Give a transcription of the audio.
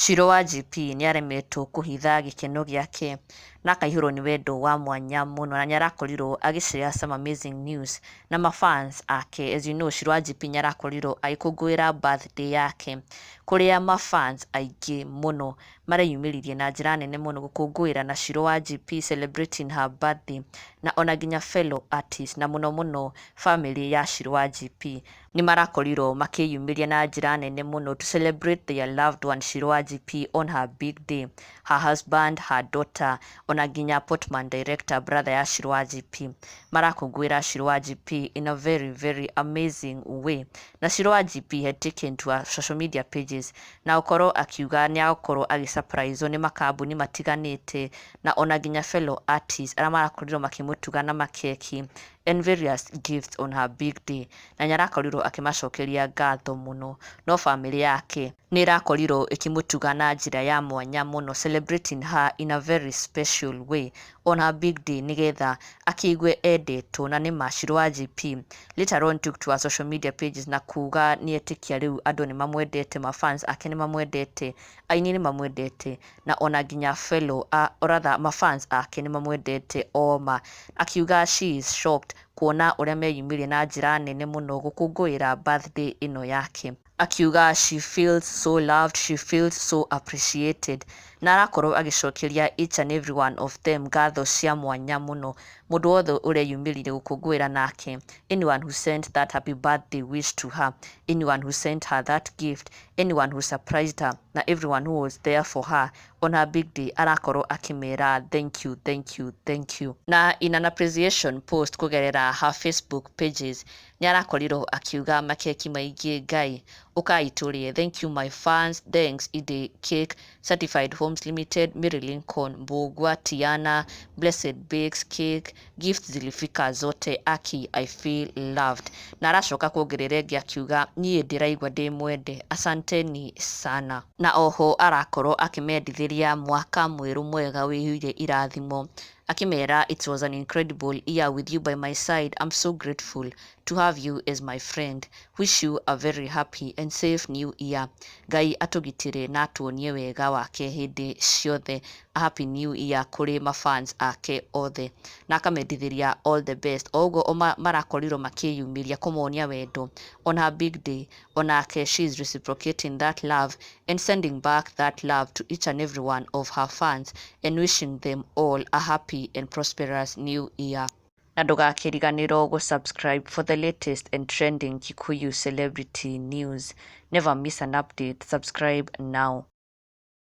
Shiro wa GP nĩaremetwo kũhitha gĩkeno gĩake na akaihũrwo nĩ wendo wa mwanya mũno na nĩarakorirwo agĩ share some amazing news na mafans ake. As you know, Shiro wa GP nĩarakorirwo agĩkũngũĩra birthday yake, kũrĩa mafans aingĩ mũno mareyumĩririe na njĩra nene mũno gũkũngũĩra na Shiro wa GP, celebrating her birthday, na ona nginya fellow artists na mũno mũno family ya Shiro wa GP nĩ marakorirwo makĩyumĩria na njĩra nene mũno to celebrate their loved one Shiro wa GP on her big day. Her husband, her daughter, ona nginya Portman director, brother ya Shiro wa GP, marakũngũĩra Shiro wa GP in a very very amazing way. Na Shiro wa GP had taken to her social media pages na gũkorwo akiuga nĩ agũkorwo agĩ nĩ makambuni matiganĩte na ona nginya fellow artists arĩa marakorirwo makĩmũtuga na makeki and various gifts on her big day, na nĩarakorirwo akĩmacokeria ngatho mũno. No family yake nĩ ĩrakorirwo ĩkĩmũtuga na njĩra ya mwanya mũno, celebrating her in a very special way on her big day, nĩgetha akĩigue endetwo. Na nĩma Shiro wa GP later on took to her social media pages na kuga nĩetĩkia rĩu andũ nĩ mamwendete, mafans ake nĩ mamwendete, aini nĩ mamwendete, na ona nginya fellow or rather mafans ake nĩ mamwendete oma. Akiuga she is shocked kuona ũrĩa meyumĩria na njĩra nene mũno gũkũngũĩra birthday ĩno yake. Akiuga she feels so loved, she feels so appreciated, na arakorwo agĩcokeria each and every one of them ngatho cia mwanya mũno, mũndũ wothe ũreyumĩririe gũkũngũĩra nake, anyone who sent that happy birthday wish to her, anyone who sent her that gift, anyone who surprised her, na everyone who was there for her on her big day. Arakorwo akĩmera thank you, thank you, thank you. Na in an appreciation post kũgerera her Facebook pages, nĩ arakorirwo akiuga, "Makeki maingĩ Ngai ũkai tũrĩe. Thank you, my fans. Thanks Ide Cake, Certified Homes Limited, Mary Lincoln, Mbugua, Tiana, Blessed Bakes Cake. Gifts zilifika zote. Aki, I feel loved." Na aracoka kuongerera ĩngĩ akiuga, "Niĩ ndĩraigua ndĩ mwende, asanteni sana." Na oho arakorwo akĩmendithĩria mwaka mwerũ mwega wĩihũire irathimo, akĩmera, "It was an incredible year with you by my side. I'm so grateful to have you as my friend. Wish you a very happy and safe new year. Ngai atũgitĩre na atuonie wega wake hĩndĩ ciothe." A happy new year kũrĩ mafans ake othe, na akamendithĩria all the best. O ũguo marakorirwo makĩyumĩria kũmonia wendo on her big day, onake she is reciprocating that love and sending back that love to each and every one of her fans and wishing them all a happy and prosperous new year. Na ndũgakĩriganĩrwo gũ-subscribe for the latest and trending Kikuyu celebrity news. Never miss an update. Subscribe now.